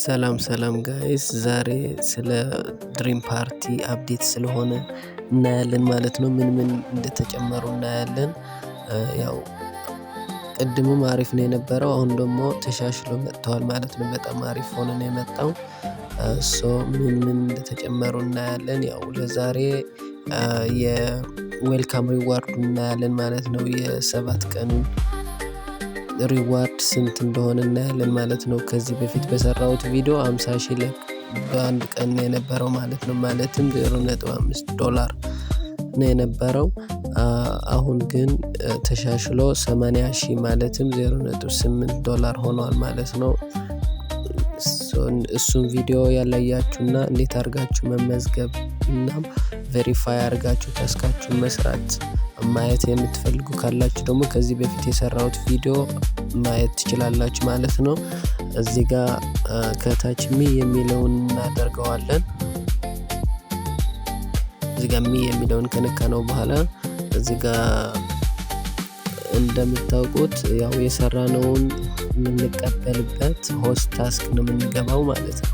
ሰላም ሰላም guys፣ ዛሬ ስለ Dream Party update ስለሆነ እናያለን ማለት ነው። ምን ምን እንደተጨመሩ እናያለን። ያው ቅድምም አሪፍ ነው የነበረው፣ አሁን ደግሞ ተሻሽሎ መጥተዋል ማለት ነው። በጣም አሪፍ ሆኖ ነው የመጣው። So ምን ምን እንደተጨመሩ እናያለን። ያው ለዛሬ የ welcome reward ኡ እናያለን ማለት ነው። የ7 ቀኑን reward ስንት እንደሆነ እናያለን ማለት ነው። ከዚህ በፊት በሰራሁት ቪዲዮ 50,000 በአንድ ቀን ነው የነበረው ማለት ነው። ማለትም 0.5 ዶላር ነው የነበረው። አሁን ግን ተሻሽሎ 80,000 ማለትም 0.8 ዶላር ሆኗል ማለት ነው። እሱን ቪዲዮ ያላያችሁና እንዴት አድርጋችሁ መመዝገብ እና verify አድርጋችሁ task ኣችሁን መስራት ማየት የምትፈልጉ ካላችሁ ደግሞ ከዚህ በፊት የሰራሁት ቪዲዮ ማየት ትችላላችሁ ማለት ነው። እዚህ ጋር ከታች me የሚለውን እናደርገዋለን። እዚህ ጋር me የሚለውን ከነካነው በኋላ እዚህ ጋር እንደምታውቁት ያው የሰራነውን የምንቀበልበት host task ነው የምንገባው ማለት ነው።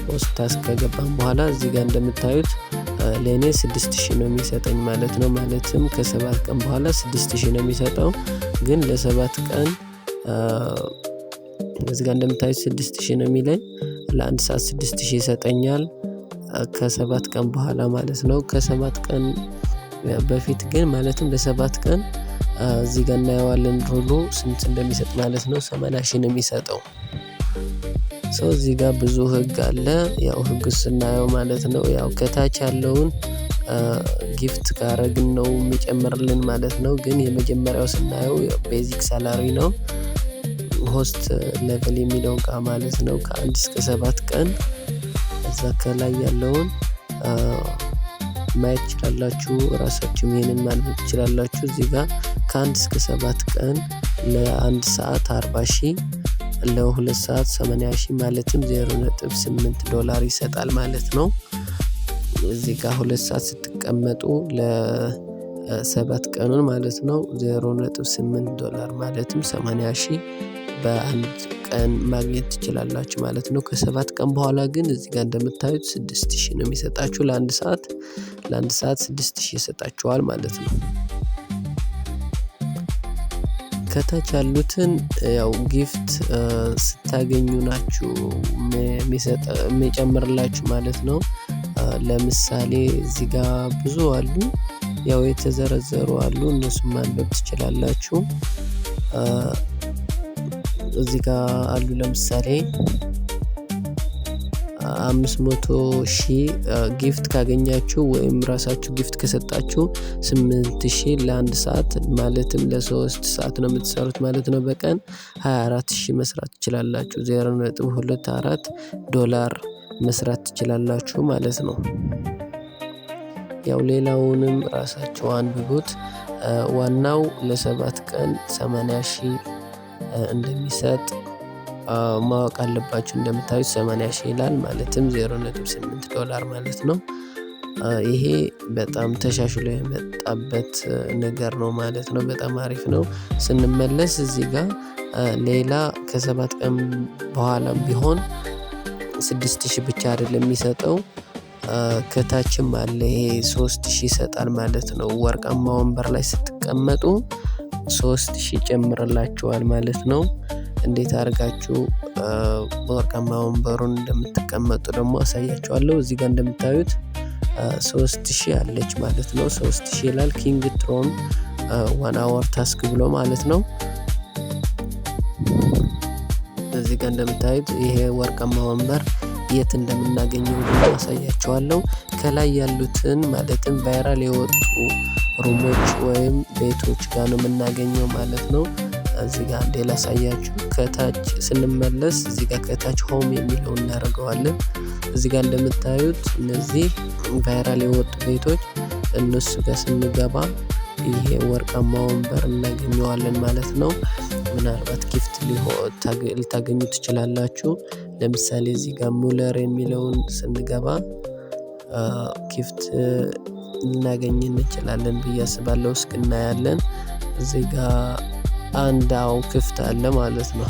Host task ከገባን በኋላ እዚህ ጋር እንደምታዩት ለእኔ 6000 ነው የሚሰጠኝ ማለት ነው። ማለትም ከ7 ቀን በኋላ 6000 ነው የሚሰጠው። ግን ለ7 ቀን እዚህ ጋር እንደምታዩት 6000 ነው የሚለኝ። ለአንድ ሰዓት 6000 ይሰጠኛል። ከ7 ቀን በኋላ ማለት ነው። ከ7 ቀን በፊት ግን ማለትም ለ7 ቀን እዚህ ጋር እናየዋለን rule ኡ ስንት እንደሚሰጥ ማለት ነው። 80,000 ነው የሚሰጠው። So እዚህ ጋር ብዙ ህግ አለ። ያው ህግ ስናየው ማለት ነው፣ ያው ከታች ያለውን gift ካረግን ነው የሚጨምርልን ማለት ነው። ግን የመጀመሪያው ስናየው basic salary ነው። Host level የሚለው ቃ ማለት ነው። ከ1 እስከ 7 ቀን እዛ ከላይ ያለውን ማየት ትችላላችሁ። ራሳችሁም ይሄንን ማንበብ ትችላላችሁ። እዚህ ጋር ከ1 እስከ 7 ቀን ለአንድ ሰዓት 40,000፣ ለ2 ሰዓት 80,000 ማለትም 0.8 ዶላር ይሰጣል ማለት ነው። እዚህ ጋር 2 ሰዓት ስትቀመጡ ለ7 ቀኑን ማለት ነው 0.8 ዶላር ማለትም 80,000 በአንድ ቀን ማግኘት ትችላላችሁ ማለት ነው። ከ7 ቀን በኋላ ግን እዚህ ጋር እንደምታዩት 6000 ነው የሚሰጣችሁ ለአንድ ሰዓት። ለአንድ ሰዓት 6000 ይሰጣችኋል ማለት ነው። ከታች ያሉትን ያው gift ስታገኙ ናችሁ የሚጨምርላችሁ ማለት ነው። ለምሳሌ እዚህ ጋር ብዙ አሉ፣ ያው የተዘረዘሩ አሉ፣ እነሱን ማንበብ ትችላላችሁ። እዚህ ጋር አሉ፣ ለምሳሌ 500,000 gift ካገኛችሁ ወይም ራሳችሁ gift ከሰጣችሁ 8000 ለአንድ ሰዓት ማለትም ለ3 ሰዓት ነው የምትሰሩት ማለት ነው። በቀን 24,000 መስራት ትችላላችሁ። 0.24 ዶላር መስራት ትችላላችሁ ማለት ነው። ያው ሌላውንም ራሳችሁ አንብቡት። ዋናው ለ7 ቀን 80,000 እንደሚሰጥ ማወቅ አለባችሁ። እንደምታዩት 80,000 ይላል፣ ማለትም 0.8 ዶላር ማለት ነው። ይሄ በጣም ተሻሽሎ የመጣበት ነገር ነው ማለት ነው። በጣም አሪፍ ነው። ስንመለስ እዚህ ጋር ሌላ ከ7 ቀን በኋላም ቢሆን 6000 ብቻ አይደለም የሚሰጠው፣ ከታችም አለ። ይሄ 3000 ይሰጣል ማለት ነው። ወርቃማ ወንበር ላይ ስትቀመጡ 3000 ይጨምርላችኋል ማለት ነው። እንዴት አድርጋችሁ ወርቃማ ወንበሩን እንደምትቀመጡ ደግሞ አሳያችኋለሁ። እዚህ ጋር እንደምታዩት 3000 አለች ማለት ነው። 3000 ይላል king throne 1 hour task ብሎ ማለት ነው። እዚህ ጋር እንደምታዩት ይሄ ወርቃማ ወንበር የት እንደምናገኘው ደግሞ አሳያችኋለሁ። ከላይ ያሉትን ማለትም viral የወጡ room ኦች ወይም ቤቶች ጋር ነው የምናገኘው ማለት ነው። እዚህ ጋር አንዴ ላሳያችሁ። ከታች ስንመለስ እዚህ ጋር ከታች home የሚለውን እናደርገዋለን። እዚህ ጋር እንደምታዩት እነዚህ viral የወጡ ቤቶች እነሱ ጋር ስንገባ ይሄ ወርቃማ ወንበር እናገኘዋለን ማለት ነው። ምናልባት gift ልታገኙ ትችላላችሁ። ለምሳሌ እዚህ ጋር ሙለር የሚለውን ስንገባ gift ልናገኝ እንችላለን ብዬ አስባለሁ። እስኪ እናያለን። እዚህ ጋር አንድ አዎ ክፍት አለ ማለት ነው።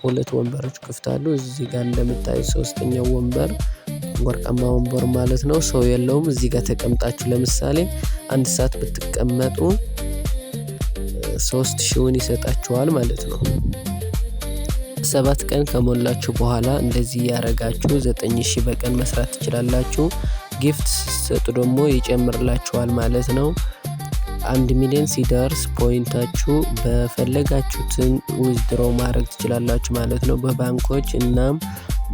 ሁለት ወንበሮች ክፍት አሉ። እዚህ ጋር እንደምታዩት ሶስተኛው ወንበር ወርቃማ ወንበር ማለት ነው፣ ሰው የለውም። እዚህ ጋር ተቀምጣችሁ ለምሳሌ አንድ ሰዓት ብትቀመጡ 3000ውን ይሰጣችኋል ማለት ነው። 7 ቀን ከሞላችሁ በኋላ እንደዚህ ያረጋችሁ 9000 በቀን መስራት ትችላላችሁ። Gift ስትሰጡ ደግሞ ይጨምርላችኋል ማለት ነው። 1 ሚሊዮን ሲደርስ point ኣችሁ በፈለጋችሁትን withdraw ማድረግ ትችላላችሁ ማለት ነው፣ በባንኮች እናም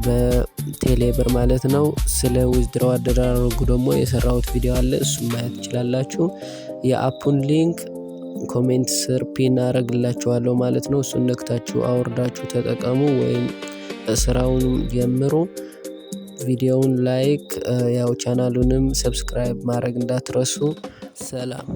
በቴሌብር ማለት ነው። ስለ withdraw አደራረጉ ደግሞ የሰራሁት ቪዲዮ አለ፣ እሱም ማየት ትችላላችሁ። የ app ኡን link comment ስር pin አረግላችኋለሁ ማለት ነው። እሱን ነክታችሁ አውርዳችሁ ተጠቀሙ ወይም ስራውንም ጀምሩ። ቪዲዮውን like፣ ያው ቻናሉንም subscribe ማድረግ እንዳትረሱ። ሰላም።